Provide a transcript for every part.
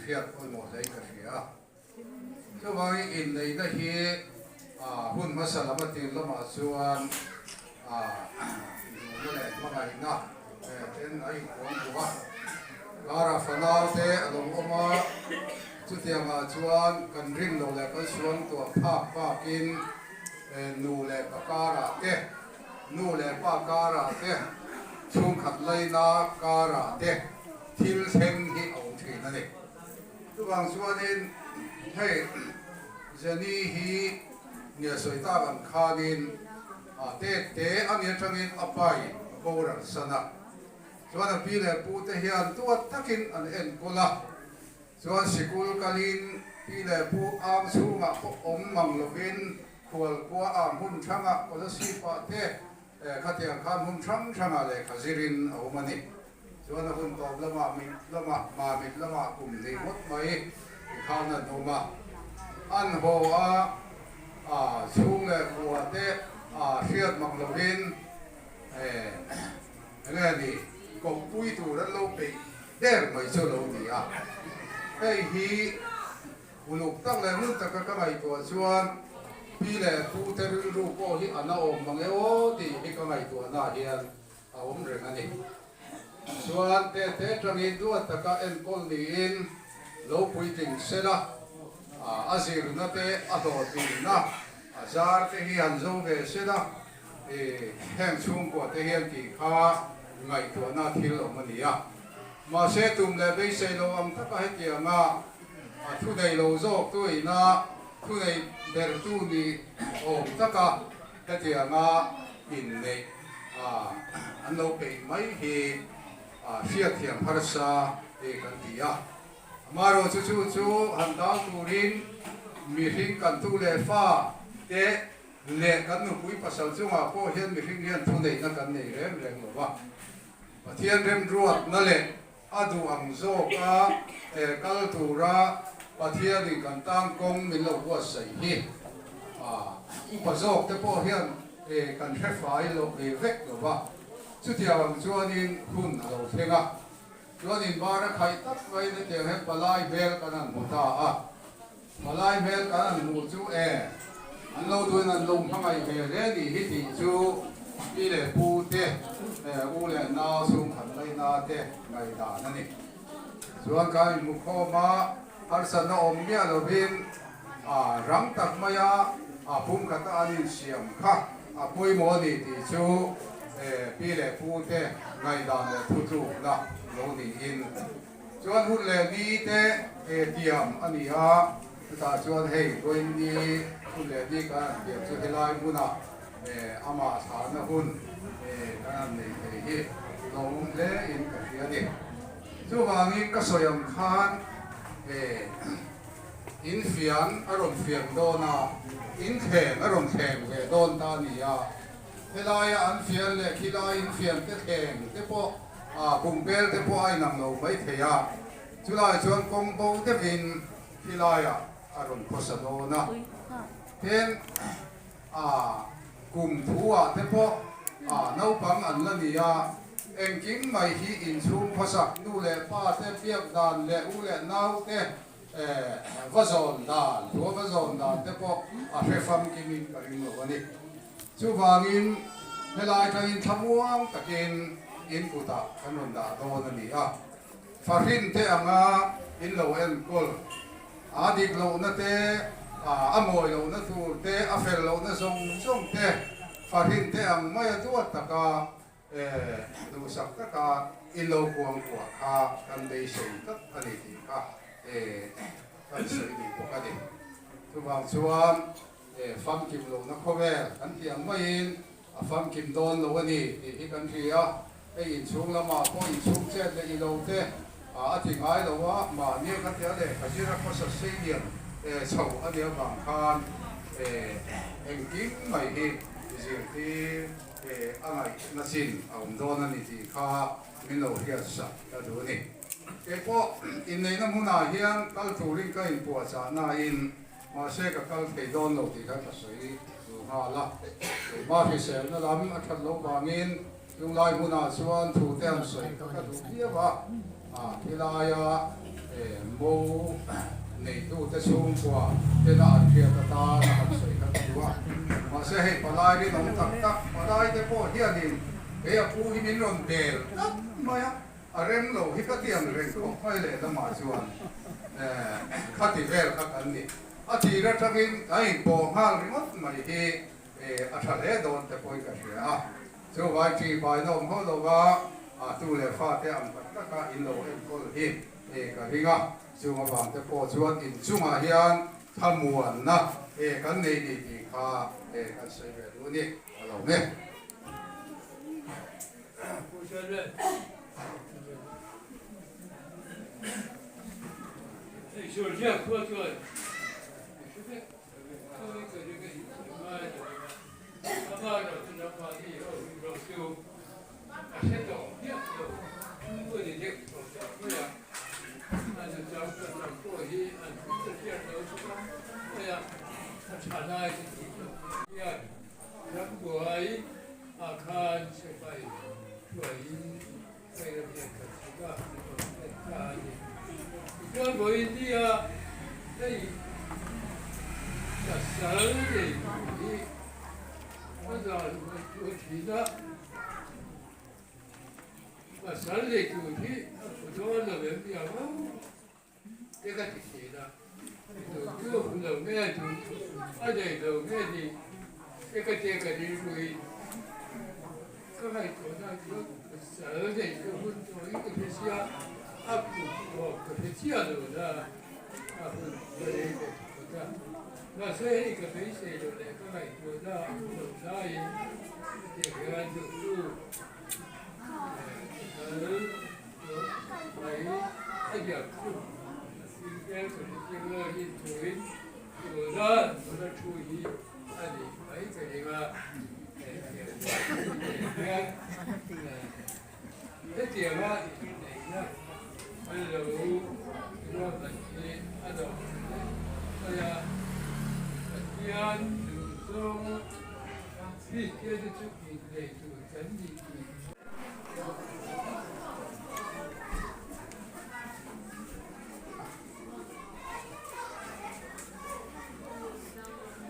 hriat pawimawh hlein ka hria a. Chuvangin inneihna hi hun hmasa lam a tir lamah chuan duhna leh hmangaihna ten a inkuang duh a. Karah fanau te a lo awm a, chutiangah chuan kan rin loh leh kan suangtuah phak bakin nu leh pa karah te, nu leh pa karah te, chhungkhat laina karah te thil thleng hi a awm thin a ni. Chuvang chuanin hei Jenny hi nge sawi tak ang khanin a tet te a ni atangin a pai a boral san a, chuan a pi leh pu te hian tuat takin an enkawl a, chuan sikul kalin pi leh pu am chhungah pawh awm mang lovin khualkua ah hmun hrangah Kolasib ah te khatiang khan hmun hrang hrangah lehkha zirin a awm a ni. Chuan a hun tawp lamah mit lamah mamit lamah kum hnih ngawt mai ti khan an awm a. An haw a, a chhung leh kua te a hriat mak lovin enge ni kawppui tur an lo peih der mai chu lo ni a. Hei hi uluk tak leh ngun taka ka ngaihtuah chuan pi leh pu te rilru pawh hi a na awm mang e aw tih hi ka ngaihtuahnaah hian a awm reng a ni. Chuan tete tangin duat taka enkawl niin lo puitling sela, a zirna te, a hlawhtlinna, a zar te hi han zo ve sela, heng chhungkua te hian tih kha ngaihtuahna thil awm a ni a. Mahse tum leh beisei lo ang taka hetianga a thunei lo zawk tuina thunei bertu ni awm taka Hetianga inneih an lo peih mai hi hriatthiam harsa hi kan ti a. Amaherawhchu chu chu han dal turin mihring kan tu leh fa te leh kan nupui pasal chungah pawh hian mihring hian thuneihna kan nei reng reng lo va. Pathian remruatna leh A duh ang zawka kal tura Pathianin kan tan kawng min lo buatsaih hi upa zawk te pawh hian kan hre fai lo ve vek lo va. Chutiang ang chuanin hun a lo thleng a, chuanin bar a khaih tak maiin hetiang hian palai hmel kan han hmu ta a. Palai hmel kan han hmuh chu e, an lo duhin an lo hmangaih ve hle nih hi tih chu pi leh pu te, u leh nau chhungkhat laina te ngaihdan a ni. Chuan kan inhmu khawm a, harsatna awm miah lovin rang tak maia pumkhata an insiam kha a pawimawh a ni tih chu pi leh pu te ngaihdan leh thutlukna lo niin Chuan hun leh ni te tiam a ni a, chutah chuan hei vawiin ni hun leh ni kan han tiam chu helai hmunah amah thlahna hun kan han nei thei hi lawmawm hle in ka hria a ni. Chuvangin ka sawi ang khan in fian a rawn fian dawn a, in thleng a rawn thleng ve dawn ta a ni a, helaia an fian leh khilai in fian te thleng te pawh A kum bel te pawh a inang lo mai thei a, chulai chuan kawng bo deuhin khilaiah a rawn khawsa dawn a. Tin, a kum thu-ah te pawh a naupang an la ni a, engkim mai hi inchhung khawsak nu leh pa te biak dan leh u leh nau te va zawn dan, thua va zawn dan te pawh a hre famkimin ka ring lo a ni. Chuvangin helai tangin thlamuang takin in kutah kan rawn dah dawn a ni a, fahrin te anga in lo enkawl, a dik lohna te, a mawi lohna tur te, a fel lohna zawng zawng te, fahrin te ang maia duat taka duhsak taka in lo kuang kuah kha kan beisei tlat a ni tih kha kan sawi duh bawk a ni. Chuvang chuan Famkim lohna khawvel kan tih ang maiin a famkim dawn lo a ni tih hi kan hria a, hei inchhung lamah pawh inchhung chet leh ilo te a ti ngai lo a, mahni a khatia lehkha zir a khawsa seilian chho a nih avang khan engkim mai hi zirtir a ngaihna chin a awm dawn a ni tih kha min lo hriatsak ka duh a ni. Keipawh inneihna hmunah hian kal turin ka inpuahchah nain Mahse ka kal thei dawn lo tih kha ka sawi duh nghal a, keimah hriselna lam a that loh vangin chunglai hmunah chuan thu te an sawi kha ka duh viau a, a thilaia Mo neitute chhungkua tena an hriat atan a han sawi kha ka duh a. Mahse hei palai rinawm tak tak, palai te pawh hianin kei a pu hi min rawn bel tlat mai a, a rem lo hi ka ti ang reng khawp mai lehlamah chuan khati vel kha kan ni. A tir atangin kan inpawh nghal ringawt mai hi a tha hle dawn te pawhin ka hria a. Chuvai ṭi bai nawm hauh lova tu leh fate ang tak taka in lo enkawl hi ka ring a, chung avang te pawh chuan inchungah hian thlamuanna kan nei ni tih kha kan sawi ve duh a ni, ka lo nge.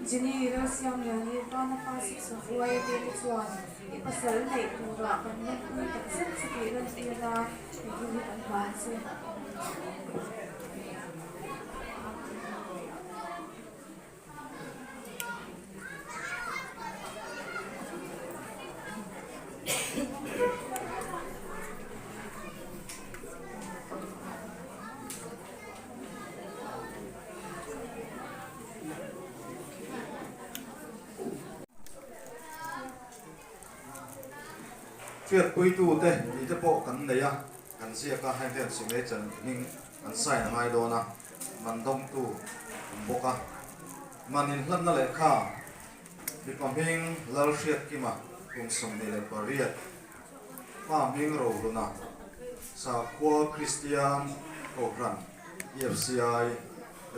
Jenny Lalsiamliani vana pa siksaw huai te te chuan i pasal neih turah kan lawmpui tak zet che tih lantir nan he thil hi kan hlan che. Hriatpuitute tih te pawh kan nei a, kan ziak a, heng hian signature hming an sign a ngai dawn a, man dawngtu awm bawk a. Man inhlanna lehkha mipa hming Lalhriatkima kum 28, pa hming Rohluna, Sakhua Kristian Kohhran, EFCI,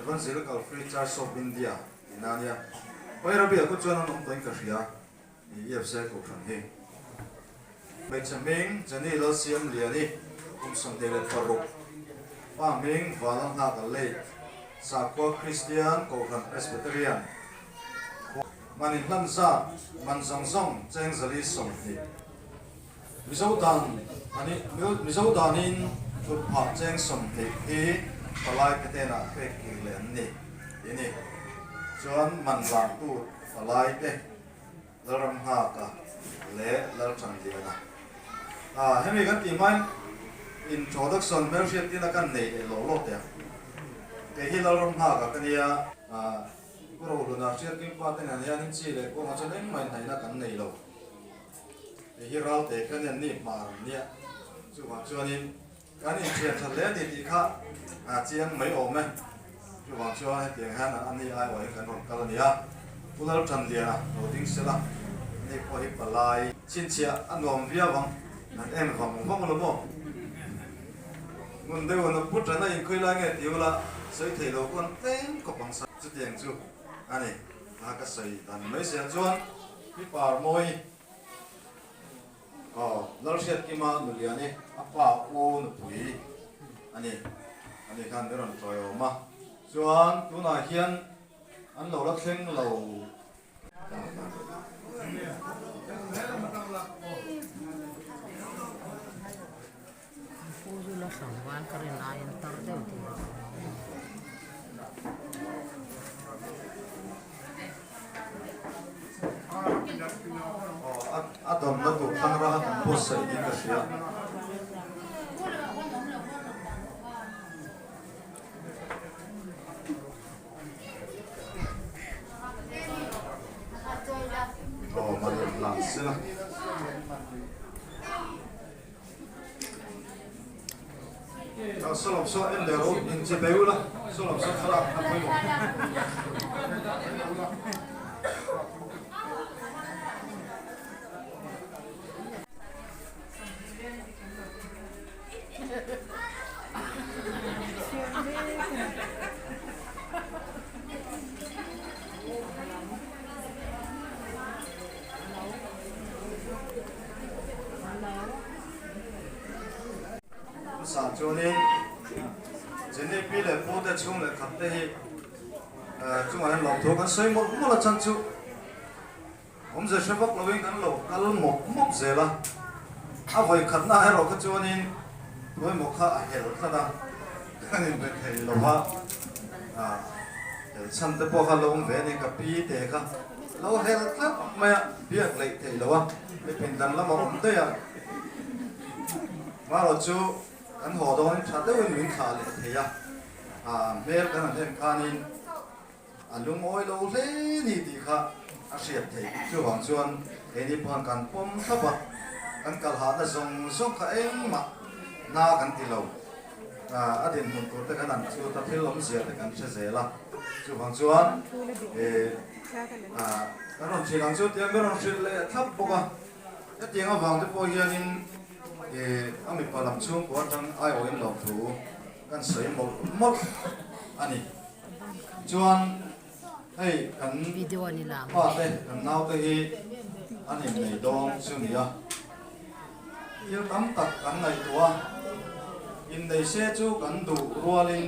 Evangelical Free Church of India tihna a nia. Bairabi-ah khaw chuan an awm tawhin ka hria, EFCI Kohhran hi. Hmeichhe hming Jenny Lalsiamliani, kum 26, pa hming Valanghaka Late, Sakhua Kristian Kohhran Presbyterian, Man inhlan zat, man zawng zawng cheng 420. Mizo dan ani Mizo danin thut phah cheng 20 hi palai te hnenah pek kir leh an ni tih a ni. Chuan man langtu palai te Lalramnghaka leh Lalthanliana. Ah hemi kan tih hmain introduction hmelhriat tina kan nei leh lawh lawk teh ang. Kei hi Lalramnghaka ka nia. Ah Pu Rohluna hriatkim pa te nen hianin chi leh kawngah chuan engmah inhnaihna kan nei lo. Hei hi Ralte khan hian ni hmar an nia. Chuvang chuanin kan inthian that hle a ni tih kha a chiang mai awm e. Chuvang chuan hetiang hian a ni aiawhin kan rawn kal a ni a. Pu Lalthanliana lo ding sela, ani pawh hi palai chhinchhiah a nuam viau ang, an en vang vang lo maw? Ngun deuh an pu ṭan a inkhawi lai nge ti ula sawi thei lo pawn tlem khawp ang sa. Chutiang chu a ni a ka sawi dan mai sia chuan pi Parmawi aw Lalhriatkima Nuliani a pa u nupui a ni. Ani khan min rawn tawiawm a, chuan tunah hian an lo la thleng lo. Pu Zula tlangval ka rin aiin tar deuh tur a awm ang. A damna tur thlangra kha kan buatsaih niin ka hria. Aw malin hlan sela. Saw lam saw en leh rawh in che beu la saw lam saw thlalak kha pawimawh. Hmasa chuanin Jenny pi leh pu te chhung leh khat te hi chungah hian lawmthu kan sawi mawlh mawlh a chan chu awmze hre vak lovin kan lo kal mawp mawp zel a, a vawi khatna erawh kha chuanin tuemaw kha a hel tlat a, kan inbe thei lo va, hel chhan te pawh kha lo awm ve a ni ka pi te kha. Lo hel tlat mai a, biak leih theih lo a, mi pindan lam a awm daih a. Marawh chu kan haw dawnin tha deuhin min thlah leh thei a, a hmel kan han en khanin a lungawi lo hle ni tih kha a hriat theih. Chuvang chuan keini pawh kan pawm thlap a, kan kalhahna zawng zawng kha engmah na kan ti lo. A dinhmun tur te khan an chhut a, thil awmzia te kan hre zel a. Chuvang chuan kan rawn hrilh ang chu tia min rawn hrilh leh thlap bawk a. Hetiang avang te pawh hianin a mipa lam chhungkua atang aiawhin lawmthu kan sawi mawlh mawlh a ni. Chuan hei kan pa te kan naute hi an innei dawn chu ni a. Thil tam tak kan ngaihtuah a, innei se chu kan duh rualin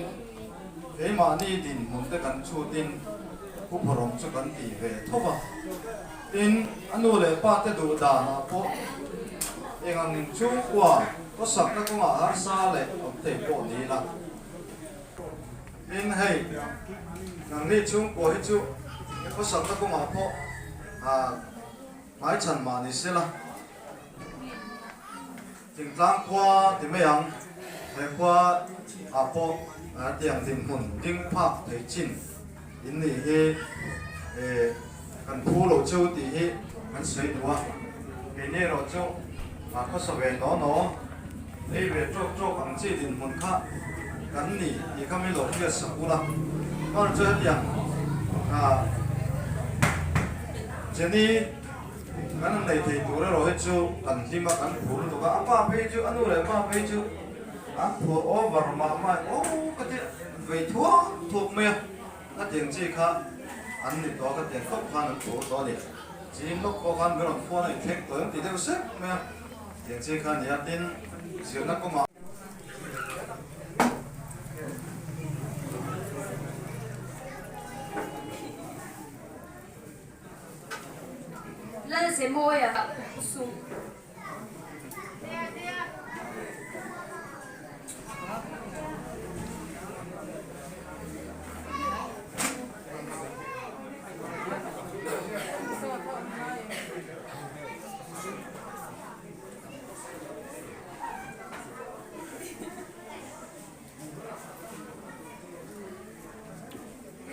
keimahni dinhmun te kan chhutin huphawrawm chu kan ti ve tho va. Tin, a nu leh pa te duh danah pawh eng ang chhungkua khawsakna kawngah harsa leh awm thei pawh ni ila. Tin, hei nangni chhungkua hi chu khawsakna kawngah pawh hmaichhan mah ni sela. Thingtlang khua ti mai ang, he khua ah pawh tiang dinhmun ding phak thei chin in nih hi kan phu lo cheu tih hi kan sawi duh a, keini erawh chu khawsa ve naw naw, ei ve tawk tawk ang chi dinhmun kha kan ni tih kha min lo hriat sak ula, chuan chu hetiang Jenny. Kan han nei thei tur erawh hi chu kan hlim a, kan phur lutuk a, a pa phei chu, a nu leh pa phei chu an phur over mah mah in aw ka ti vei thuak thuak mai a, ka tiang chi kha an ni tawh a, ka tiang khawp khan an phur tawh a ni. Zing lawk pawh khan min rawn khuan a inthleng tawh em ti deuh sek mai a, tiang chi kha a ni a, tin zirna kawngah. Lalzemawia Kusum.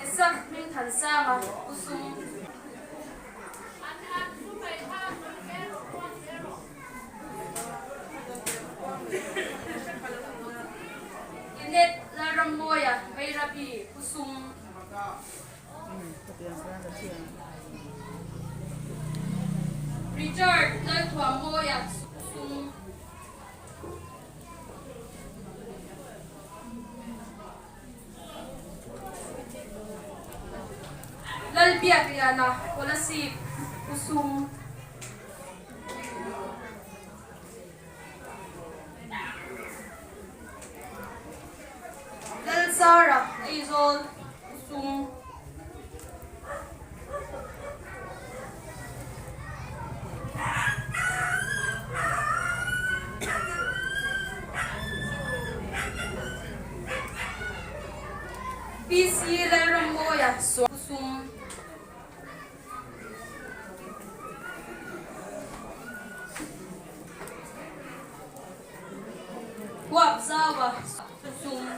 Isaac Hmingthansanga Kusum. Inet Lalrammawia Bairabi Kusum. Richard Lalthuammawia Kusum. Lalbiakliana Kolasib Pu Sum. Lalzara, Aizawl, Sum. PC Lalrammawia, Sum. Huap zaua sum.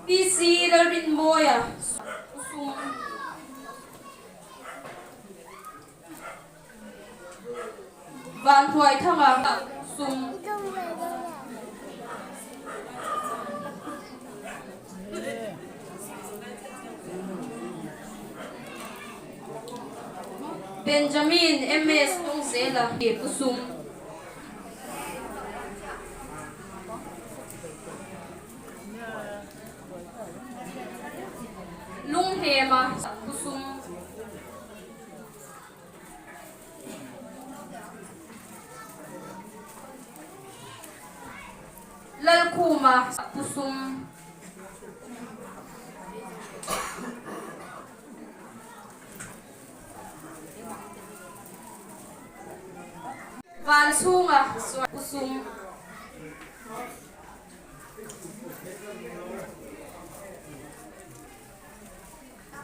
PC Lalrinmawia sum. Vanhnuaithanga sum. Benjamin MS Tawngzela Pu Sum. Lunghnema Pu Sum. Lalkhuma Pu Sum. Van chhunga Pu Sum.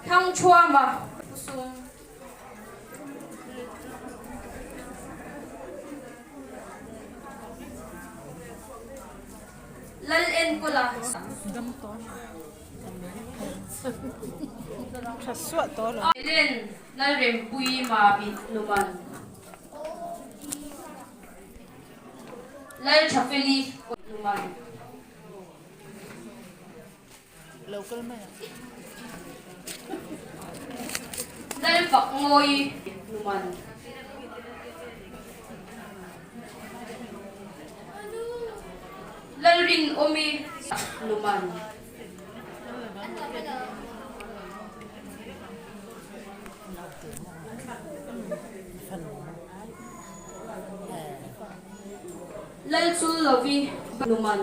Thangthuama Pu Sum. Lal Enkawla Helen Lalrempuii Mamit Numan Lalthafeli Numan. Lalfak Ngawi Numan. Lalrinawmi Numan. Lalchullovi Numan.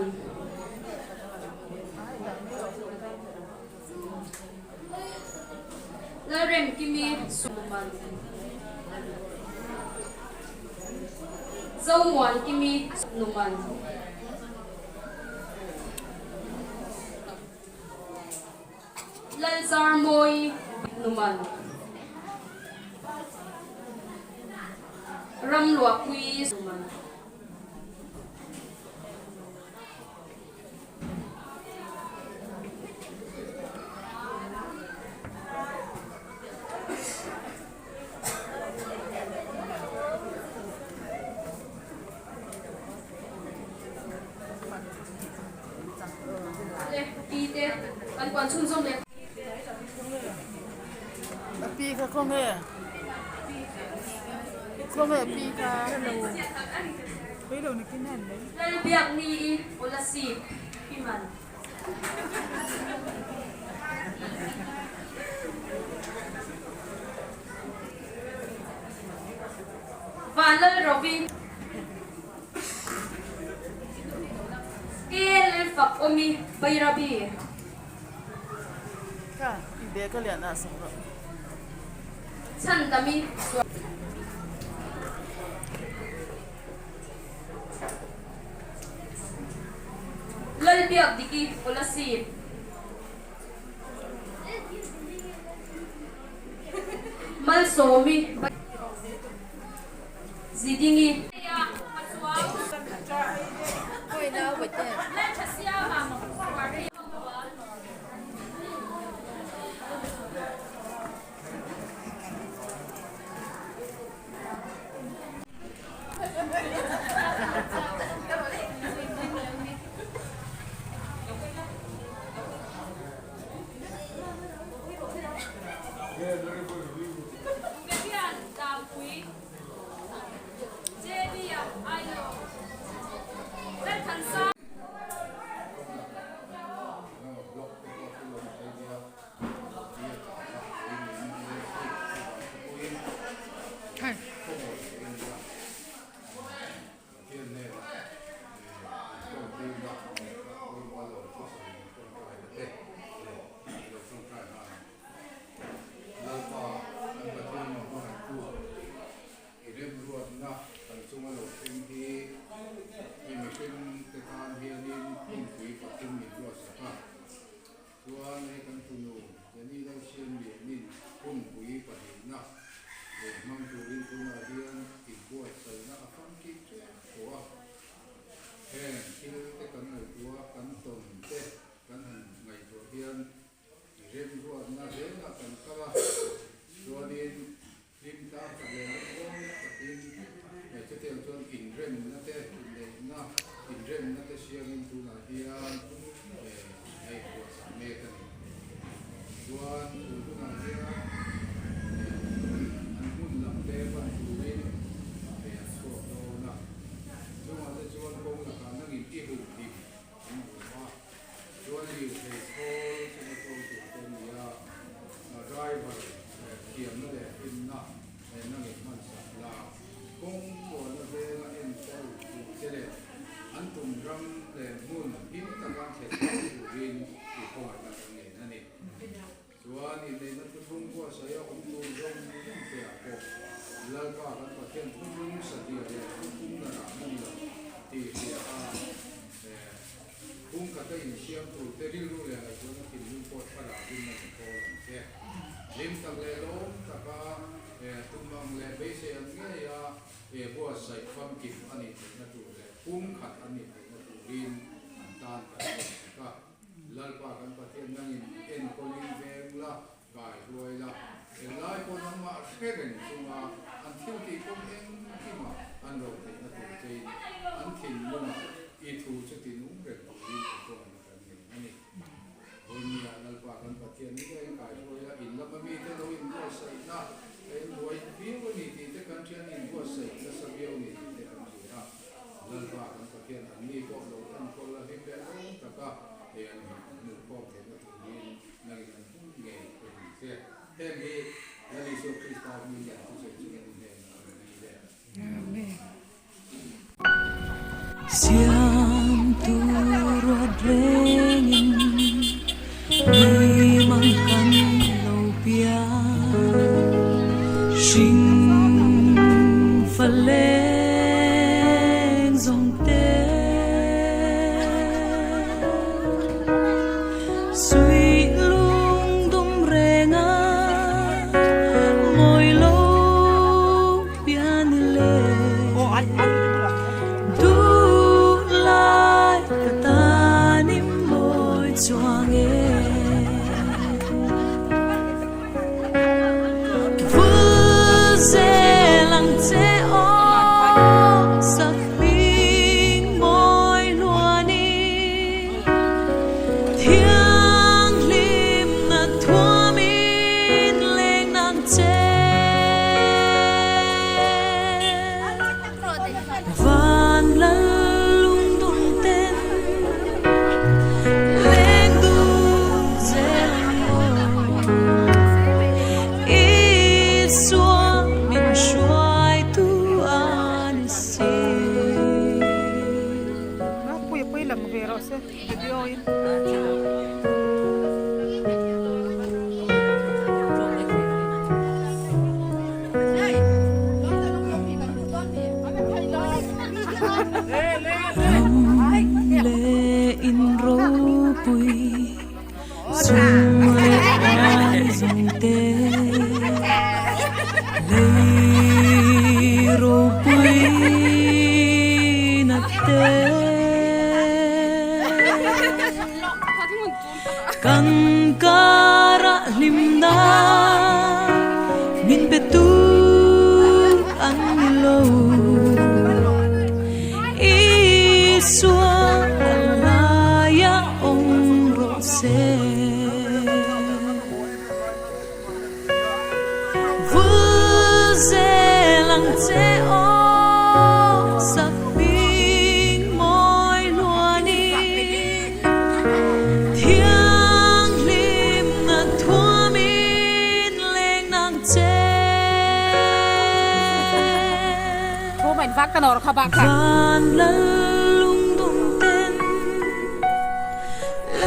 Lalremkimi Numan. Zomuankimi Numan. Lalzarmawi Numan. Ramluahpui Numan. Le pi te kan puan chhunzawm leh. A pi kha khawnge? Khawnge a pi kha? Lalbiak ni i Kolasib pi man. Vanlal Rovi. Kel fak awmi Bairabi. Ka i bag a lian ah sak rawh. Chhandami chuan. Lalbiak Diki Kolasib. Malsawmi Zidingi. Kan chunga lo thleng hi hei mihring te tan hianin hmunpui pathum min ruatsak a, chuan hei kan fanu Jenny Lalsiamlianin hunpui pahnihna leh hmang turin tunah hian inbuatsaihna a famkim ṭep tawh a. Heng thil te kan ngaihtuah a, kan tawn te kan han ngaihtuah hian remruatna zelah kan kal a, chuanin Hlim tlang tak leh lungawi takin chutiang chuan inremna te, inneihna inremna te siamin tunah hian ngaihtuah sak mek a ni. Chuan tun hunah hian an hmun lam te pan turin an chhuak dawn a, chungah te chuan kawng lakah nangin i huh hlim an awm a, chuan lirthei khawl chu motor tur te a ni a, driver thiamna leh finna nangin hmansak la, kawng tuahna venga enkawl tur te leh an tum ram leh hmun him taka thlen thei turin i khawngaihna kan ngen a ni. Chuan inneihna thuthlung buatsaih a awm tur zawng zawng te ah pawh Lalpa kan Pathian thuthlung satliah leh thuthlung la rahna ni lo tih hria a phung khata insiam tur te rilru leh ngaihtuahna thinlung pawh thlarau rinna ni thawl ang che. Hlim tak leh lawm taka tum ang leh beisei ang ngeia buatsaih famkim a nih theihna tur leh phung khat a nih theihna turin an tan kan buatsak a. Lalpa kan Pathian nangin enkawlin veng la, kai hruai la, englai pawh nangmah hre reng chunga an thil tih kawng engkima an ro theihna tur chein an thinlungah i thu chu tinung reng turin i kawngna kan nei a ni. Vawinia Lalpa kan Pathian ni ngei kai hruai la, in lama mite lo inbuatsaihna a inbuai viau a ni tih te kan thian inbuatsaih nasa viau a ni tih te kan hria a. Lalpa kan Pathian an ni pawh lo enkawl la hlim leh lawm taka hei an hmuh khawm theihna turin nangin an hmu ngei ka ni che. Heng hi Lal Isua Krista hming lian thusawi chungin i hnenah a rawn ni le. Amen. Siamtu ruat rengin mi mang kan lo piang hring fa leng zawng te suih lung dum renga mawi lo pian le duh lai ka tan i mawi chuang e Vul zel ang che aw sak hming mawi hluanin thianghlimna thuamin leng nang che. Van lal lungdum ten leng duh zel ang aw. Isua min hruaitu a ni si. Pui lang ve rawh se video in. Ram leh in ropui chung leh ai zawng te lei ropui na te kan karah hlimna min pe tu an ni lo Isua a laia awm rawh se. Vul zel ang che aw sak hming mawi hluanin thianghlimna thuamin leng nang che. Van lal lungdum ten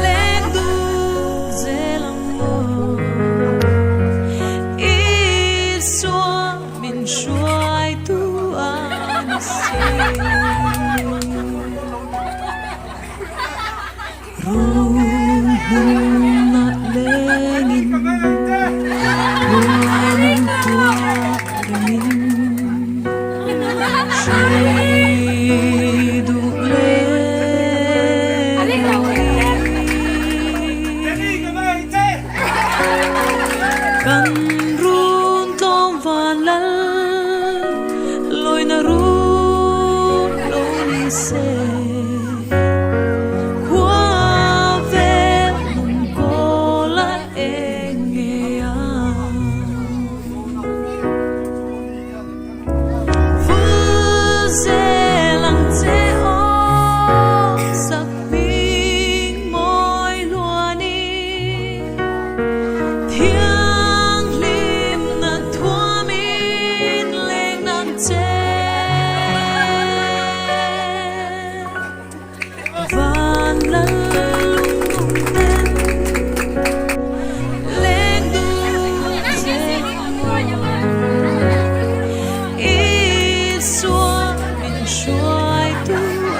leng duh zel ang maw Isua min hruaitu a ni si. Run hmunah lengin Huanun kuah remin Hrei duh leng Kan run tlawm van lal Lawina run lo ni se. Khua vel nung kawl a eng ngei ang. Vul zel ang che aw sak hming mawi luan i Thianghlimna thuamin leng nang che. Van lal lung ten leng dun zel Isua min hruaitu a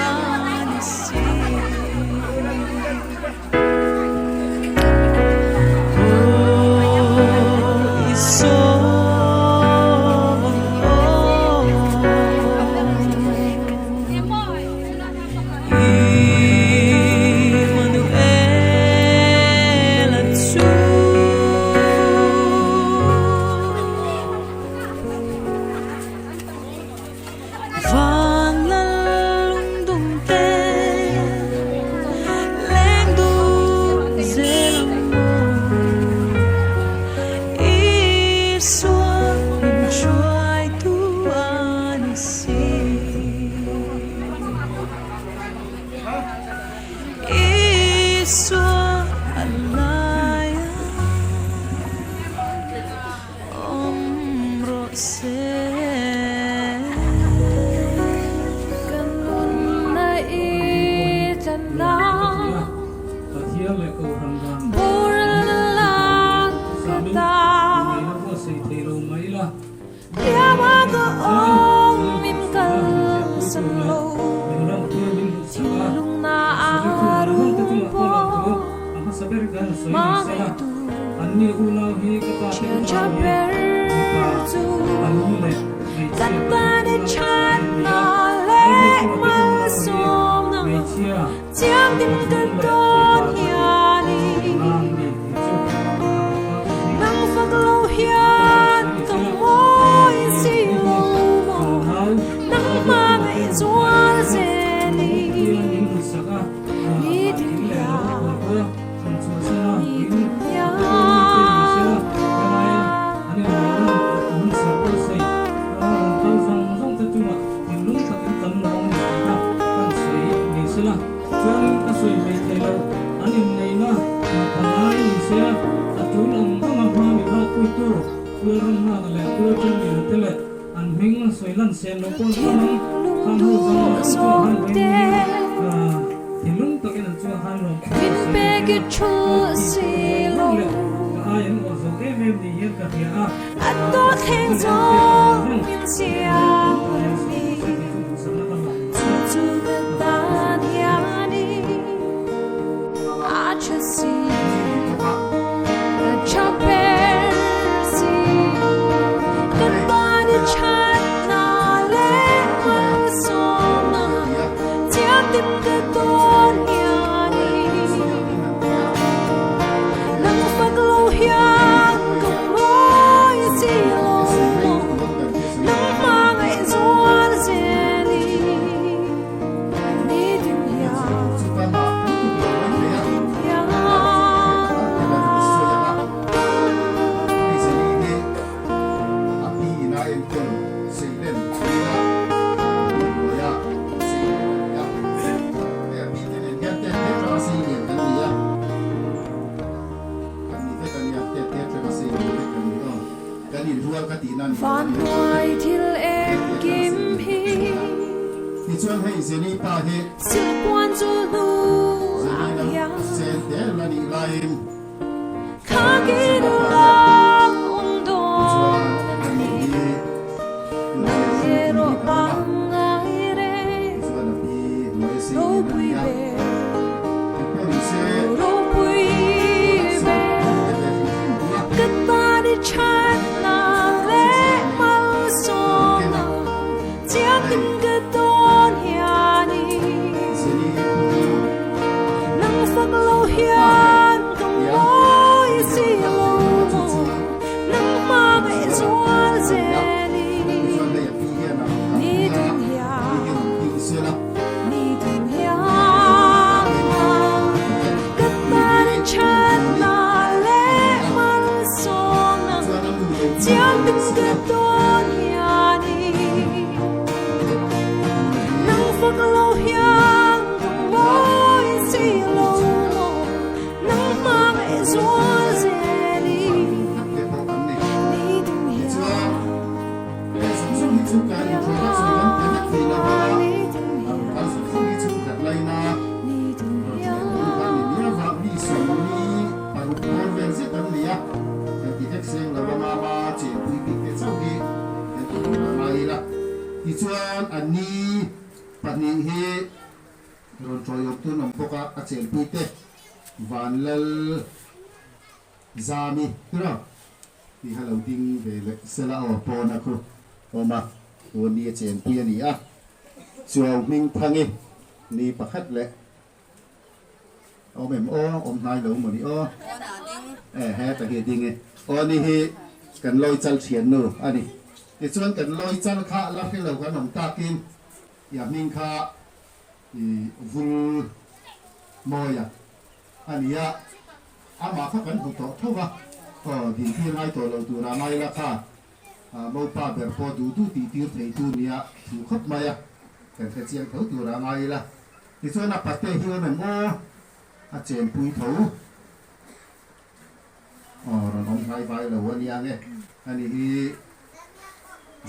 ni si. Aw Isua Immanuel-a chu. Van lal lungdum te leng dun zel ang maw Isua min hruaitu a ni si. Isua a lai a awm rawh se. Ka nunna i tlanna boral lang ka ta. Liama ka awm in kalsan lo thinlung na a rum pawh hmangaih tu thian tha ber chu kan tan i that na leh malsawmna Thianghlim ka dawn hian i nang fak lo hian ka mawi si lo maw nang hmangaih zual zel i ni tin hian ni tin hian. Chuanin ka sawi mai thei lo, an inneihna ka ngai ni se, a tul ang ang a hma mi hlawkpui tur Pual ram nghak leh Pual Ṭanglian te leh an hming sawi lan sen loh pawh an awm ang. Khang ho zawng zawng chu han vawiin thinlung takin an chungah khan lawm thu ka sawi mai a, hlawkpui tur zawng zawng leh ka ai an awh zo em em ni hian ka hria a, hun en pek zawng zawng Vanhnuai thil engkim hi Silhpuan chu hnu ah hian Kha ki duhlang awm dawn a ni Nang erawh pangngai reng ropui ber. tin ka tawn hianin Nang fak lo hian ka mawi si lo maw Nang hmangaih zual zelin Ni tin hian Ni tin hian Ka tan thatna leh malsawmna Chiang tin ka tawn hianin Nang fak lo hian ka mawi si lo maw Nang hmangaih zual zelin Ni tin hian Tichuan anni pahnih hi rawn tawiawmtu an awm bawk a, a chenpuite Vanlal Zami tiraw tih kha lo ding ve leh sela aw pawna khu awm a, tun ni a chenpui a ni a, Chuau hming thangi ni pakhat leh awm em aw, awm hnai lo maw ni aw, e heta hi a ding e, aw ni hi kan lawi chal thian nu a ni, tichuan kan lawi chal kha la hre lo kan awm takin i a hming kha i vul mawi a. A ni a, amah kha kan hmu tawh tho va, aw dintir ngai tawh lo tura ngai la kha, mopa ber pawh duh duh tih tir thei tu nia thu khawp mai a, kan hre chiang tho tura ngai ila. Tichuan a pate hi awm em aw, a chenpui tho, aw rawn awm hnai vai lo a nia nge, a ni hi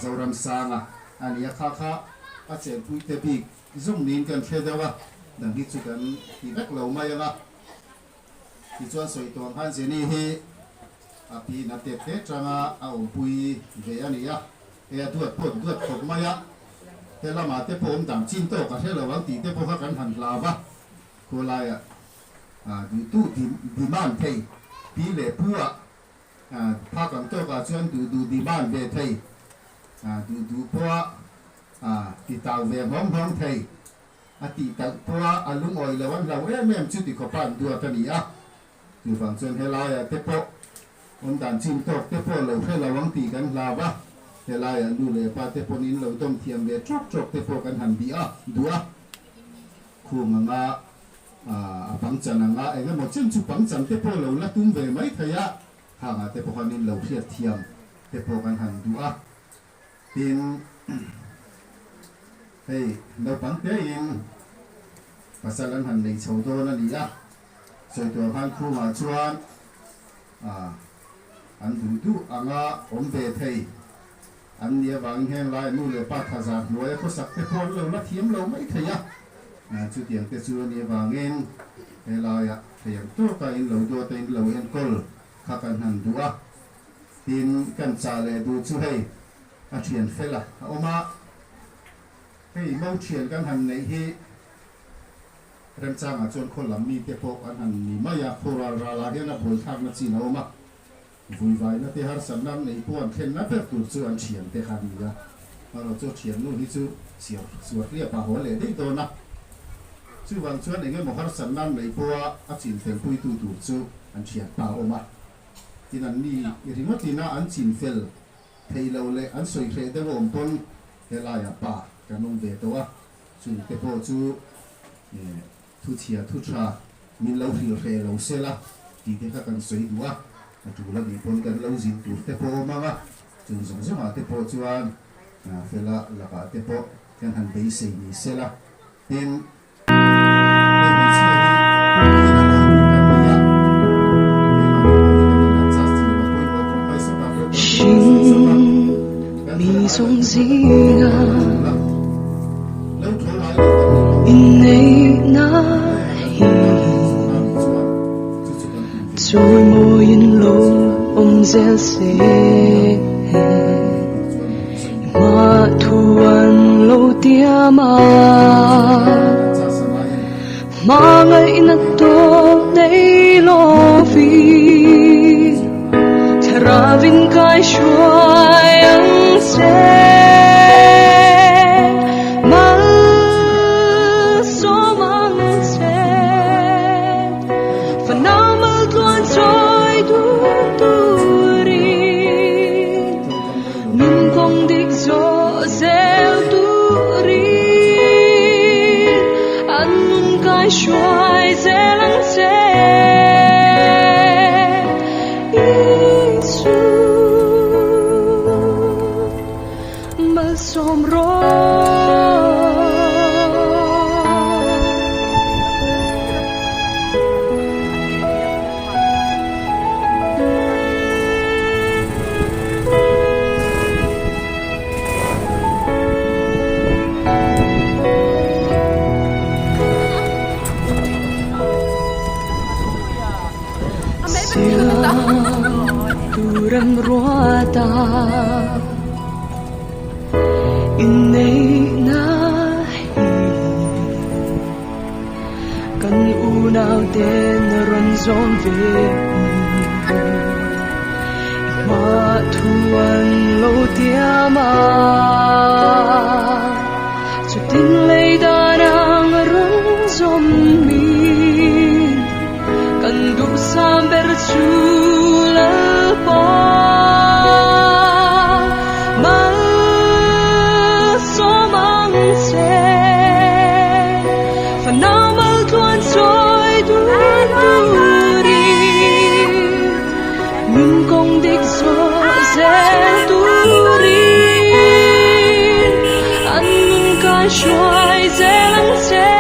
Zoramsanga a ni a, kha kha a chenpui te bik Zawng niin kan hre deuh a, dang hi chu kan ti vek lo mai ang a. Tichuan sawi tawh ang khan Jenny hi a pi na tet te tanga a awmpui ve a ni a, hei a duat pawh an duat khawp mai a, he lamah te pawh awm dang chin tawk a hre lo ang tih te pawh kha kan han hlau a, khawlaiah duhtu demand thei pi leh pu ah phak ang tawkah chuan duh duh demand ve thei, duh duh pawha A ti tau ve nghawng nghawng thei. A tih talh pawha a lungawi lo an hlau em em chu ti khawpa an duat a ni a. Chuvang chuan helaiah te pawh awm dan chin tawk te pawh lo hre lo ang tih kan hlau a. Helaiah nu leh pa te pawn in lo dawm thiam ve trawk trawk te pawh kan han bih a, duh a. Khung anga a pangchan anga eng emaw chen chu pangchan te pawh lo la tum ve mai thei a. Khangah te pawh khan in lo hriat thiam te pawh kan han duh a. Tin, hei naupang tein pasal an han nei chho dawn a ni a, sawi tur khan khumah chuan an duh duh anga awm ve thei an nih avangin heng laia nu leh pa thaza hnuaia khawsak te pawh an lo la thiam lo mai thei a, chutiang te chu a nih avangin helaia theiang tawka in lo duata in lo enkawl kha kan han duh a. Tin, kan chah leh duh chu hei a thian fel a a awm a, hei mo thian kan han neih hi remchangah chuan khaw lam mite pawh an han ni mai a, khaw ral ralah hian a buaithlakna chin a awm a, vuivaina te harsatna an neih pawh an thlenna ber tur chu an thian te kha a ni a, erawh chu thian nu hi chu siar suar hliap a haw leh daih dawn a, chuvang chuan eng emaw harsatna an neih pawha a chin felpuitu tur chu an thianpa a awm a. Tin an mi ringawt ina an chin fel thei lo leh an sawi hreh deuh a awm pawn helaiah pa kan awm ve tawh a, chung te pawh chu thu chhia thu tha min lo hrilh hreh lo se la tih te kha kan sawi duh a, a tul a nih pawn kan lo zin tur te pawh awm ang a, chung zawng zawngah te pawh chuan fela lakah te pawh kan han beisei ni se la, tin. Mi zawng zinga inneihna hi chawimawiin lo awm zel se Hma thu an lo tiam a, hmangaihna tawp nei lovin Thlarauin kai hruai ang che. hruai zel ang che Isu Malsawm rawh. Siam ruata Inneihna hi Kan unau ten rawn zawm ve I hma thu an lo tiam a Chutin lei dan ang rawn zawm min Kan duhsam ber chu Lalpa Malsawm ang che Fanau maltluan chawi dun turin Nun kawng dik zawh zel turin An nun kai hruai zel ang che.